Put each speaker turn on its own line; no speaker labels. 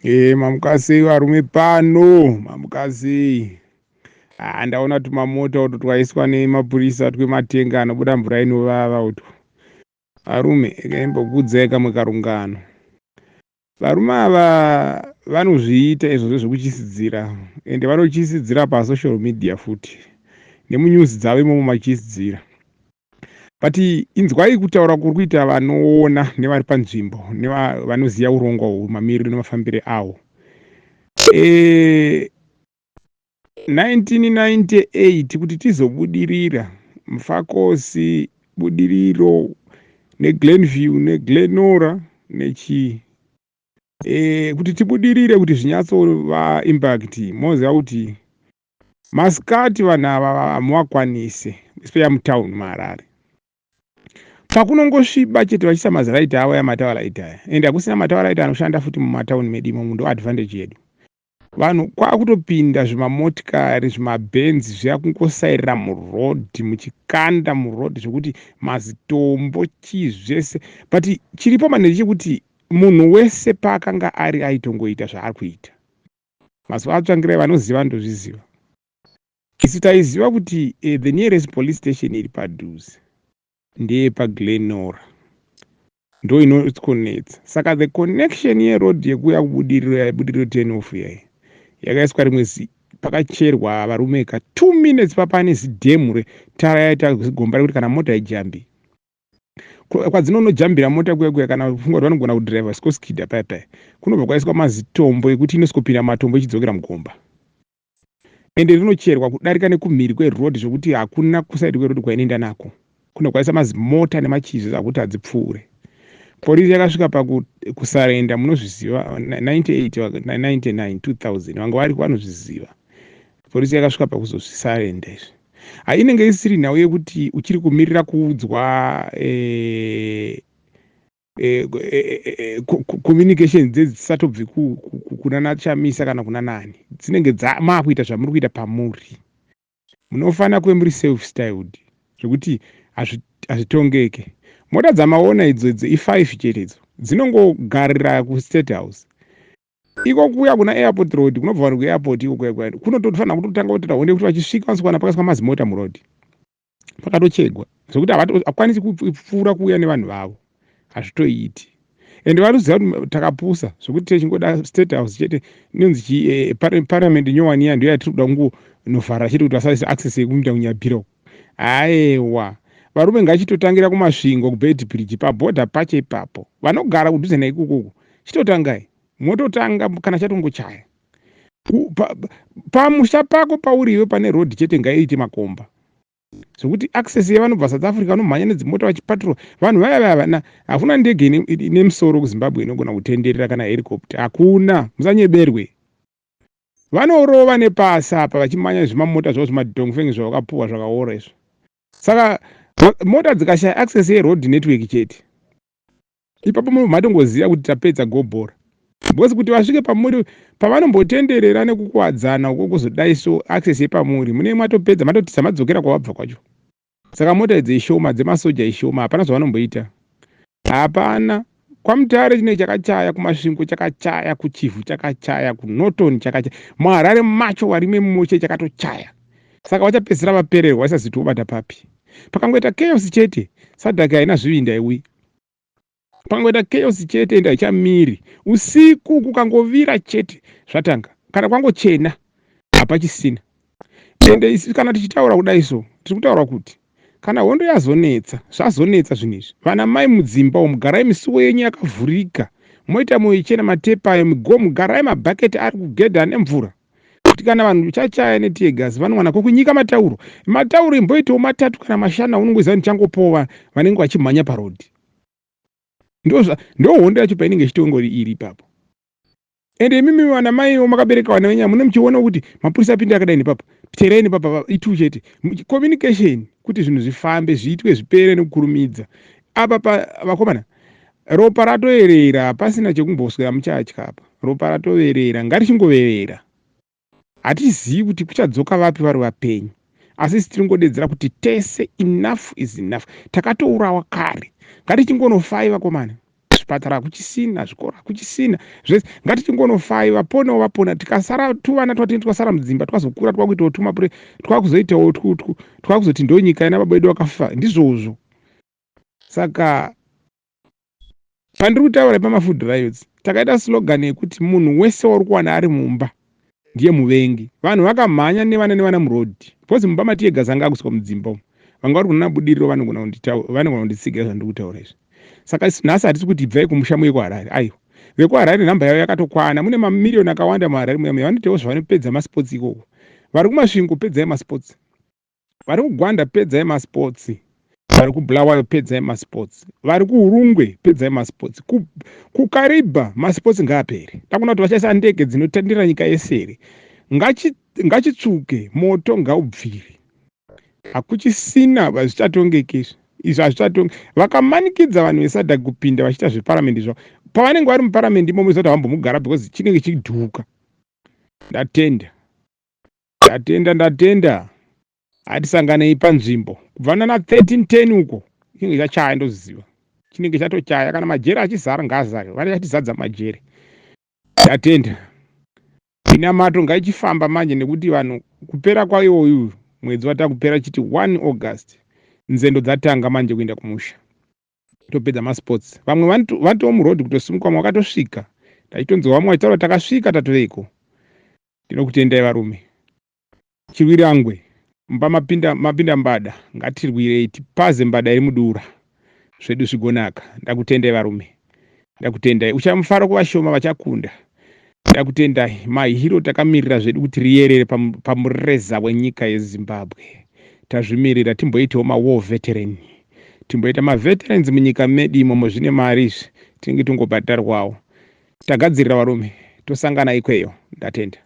E, mamukasei varume pano, mamukasei. Ah, ndaona tumamota uto twaiswa nemapurisa twematenga anobuda mvura inovava utwo. Varume, imbokuudzai kamwe karungano. Varume ava vanozviita izvozvo zvekutyisidzira, ende vanotyisidzira pasocial media futi nemunews dzavo imomo matyisidzira. But inzwai kutaura kuri kuita vanoona nevari panzvimbo nevanoziva urongwa uhwu, mamiriro nemafambire ahwo. 1998 kuti tizobudirira, Mufakose, Budiriro neGlenview neGlenora nechii, kuti tibudirire, kuti zvinyatsova impact, moziva kuti masikati vanhu ava hamuvakwanise, especially mutown muHarare. Pakunongosviba chete vachiisa maziraiti avo aya, light aya, ende hakusina matower light anoshanda futi mumatauni medu imomo. Ndo advantage yedu. Vanhu kwakutopinda zvimamotikari, zvimabhenzi zviya, kungosairira murodhi, muchikanda murodhi zvekuti mazitombo, chii zvese. But chiripo manje ndechekuti munhu wese paakanga ari aitongoita zvaari kuita mazuva aTsvangirai. Vanoziva ndozviziva. Isu taiziva kuti the nearest police station iri padhuze ndeyepaGlenora, ndo inokonetsa. Saka the connection yeroad yekuuya kuBudiriro, yaBudiriro turn off yai yakaiswa rimwe zi pakacherwa, varume, ka 2 minutes papane zidhemu retara yaita zigomba rekuti kana mota ijambi kwadzinonojambira mota kuya kuya, kana kufunga kuti vanogona kudhiraivha sikoskidha paya paya, kunobva kwaiswa mazitombo ekuti inosvikopinda matombo ichidzokera mugomba. Ende rinocherwa kudarika nekumhiri kwerodhi zvokuti hakuna kuside kwerodhi kwainoenda nako. Kunobva kwaisa mazimota nemachizvi akuti hadzipfuure. Polisi yakasvika pakusarenda, munozviziva, 98, 99, 2000, vanga variko vanozviziva. Polisi yakasvika pakuzozvisarenda izvi. Hainenge isiri nhau yekuti uchiri kumirira kuudzwa communication dzedzisatobvi kuna naChamisa kana kuna nani, dzinenge maakuita zvamuri kuita pamuri. Munofanira kuve muri self styled zvekuti hazvitongeke. Mota dzamaona idzo idzo i5 chete, idzo dzinongogarira kuState House iko, kuya kuna Airport Road, kunobva vanhu kuairport iko kuya kuya, kunotofanira kutotanga kutoita honde kuti vachisvika vanosvikwana pakaiswa mazimota murodhi, pakatochegwa zvokuti havakwanisi kupfuura kuuya nevanhu vavo. Hazvitoiti. Ende vari kuziva kuti takapusa zvokuti techingoda State House chete inonzi chi parliament nyowani iya, ndiyo yatiri kuda kungonovhara chete kuti vasaisa access yekuenda kuNyabira uko. Aiwa varume, ngachitotangira kuMasvingo, kuBeitbridge, pabhodha pacho ipapo. Vanogara kudhuze naikokoko, chitotangai mototanga kana chatongochaya pamusha pako pauri iwe pane rodhi chete, ngaiite makomba zvokuti access yevanobva South Africa vanomhanya nedzimota vachipatrol vanhu vaya vaya vana. Hakuna ndege ine musoro kuZimbabwe inogona kutenderera, kana helicopter hakuna, musanyeberwe. Vanorova nepasi apa vachimanya zvimamota zvavo, zvimadongfeng zvavakapuhwa zvakaora izvo. Saka mota dzikashaya access yeroad network chete ipapo, matongoziva kuti tapedza gobhora, because kuti vasvike pamuri pavanombotenderera nekukuwadzana uko kuzodai, so access yepamuri mune matopedza, matotiza, madzokera kwavabva kwacho. Saka mota idzi ishoma, dzemasoja ishoma, hapana zvavanomboita, hapana. KwaMutare chinenge chakachaya, kuMasvingo chakachaya, kuChivhu chakachaya, kuNorton chakachaya, muHarare macho varime muche chakatochaya. Saka vachapedzisira vapererwa, vasaziti vobata papi. Pakangoita chaos chete, SADC haina zvivinda iwi. Pangoita chaos chete, ende haichamiri. Usiku kukangovira chete zvatanga, kana kwangochena hapachisina. Ende isi kana tichitaura kudai so, tiri kutaura kuti kana hondo yazonetsa, zvazonetsa zvinhu izvi, vana mai mudzimba umu, garai misuwo yenyu yakavhurika, moita mwoyo ichena, matepa ayo migomo, garai mabhaketi ari kugedha nemvura, kuti kana vanhu chachaya neteargas vanowana kwokunyika matauro. Matauro imboitawo matatu kana mashanu aunongoziva ndichangopowa vanenge vachimhanya parodhi. Ndo hondo yacho painenge ichitongori iri ipapo. Ende imimi vana maiwo makabereka vana venyama, mune muchiona kuti mapurisa apinda akadai nepapa, teerai nepapa, itu chete communication kuti zvinhu zvifambe, zviitwe, zvipere nekukurumidza. Apa pa vakomana, ropa ratoerera pasina chekumboswera muchatya. Apa ropa ratoverera, ngarichingoverera. Hatizivi kuti kuchadzoka vapi vari vapenyu, asi isi tiringodedzera kuti tese, enough is enough. Takatourawa kare, ngatichingonofai vakomana. Zvipatara hakuchisina, zvikoro hakuchisina, zvese. Ngatichingonofai, vaponewo vapona. Tikasara tuvana twatinenge twasara mudzimba twazokura twakuitawo tumapure, twakuzoitawo twutwu, twakuzoti ndonyika ina baba vedu vakafa. Ndizvozvo. Saka pandiri kutaura pamafood riots, takaita slogan yekuti munhu wese wauri kuwana ari mumba ndiye muvengi. Vanhu vakamhanya nevana nevana muroad because mumba matiega zanga akuswa mudzimba umu. Vanga vari kunana Budiriro vanogona kunditsigira zvandiri kutaura izvi. Saka nhasi hatisi kuti ibvai kumusha muye kuHarare. Aiwa, vekuHarare nhamba yavo yakatokwana, mune mamiriyoni akawanda muHarare muya muya, vanoitawo zvavanopedza masports ikoko. Vari kuMasvingo pedzai masports, vari kuGwanda pedzai masports, vari kuBulawayo pedzai masports, vari kuUrungwe pedzai masports, kuKariba masports ngaapere. Takuna kuti vachaisa ndege dzinotandira nyika yese here? Ngachitsvuke moto, ngaubvire. Hakuchisina zvichatongeke izvi, izvi hazvichatonge. Vakamanikidza vanhu veSADC kupinda vachiita zveparamende zvavo. Pavanenge vari muparamende imomo, izoti havambomugara because chinenge chidhuka. Ndatenda, ndatenda, ndatenda. Hatisanganei panzvimbo kubva nana 13:10 uko. Chinenge chachaya, ndoziva chinenge chatochaya. Kana majere achizara, ngaazare, vanechatizadza majere. Ndatenda. Minamato ngaichifamba manje, nekuti vanhu kupera kwaiwoyu mwedzi watakupera chiti 1 August, nzendo dzatanga manje kuenda kumusha. Topedza masports. Vamwe vatoo muroad kutosimuka, vamwe vakatosvika. Ndachitonzwa vamwe vachitaura, "Takasvika, tatoveiko." Ndinokutendai varume. Chirwirangwe mumba mapinda, mapinda mbada. Ngatirwirei tipaze mbada iri mudura, zvedu zvigonaka. Ndakutendai varume, ndakutendai. Uchamufaro kuvashoma vachakunda. Ndakutendai mahero. Takamirira zvedu kuti riyerere pamureza wenyika yeZimbabwe. Tazvimirira. Timboitawo mawar veteran, timboita maveterans munyika medu imomo. Zvine mari izvi, tinenge tongobhadharwawo. Tagadzirira varume, tosangana ikweyo. Ndatenda.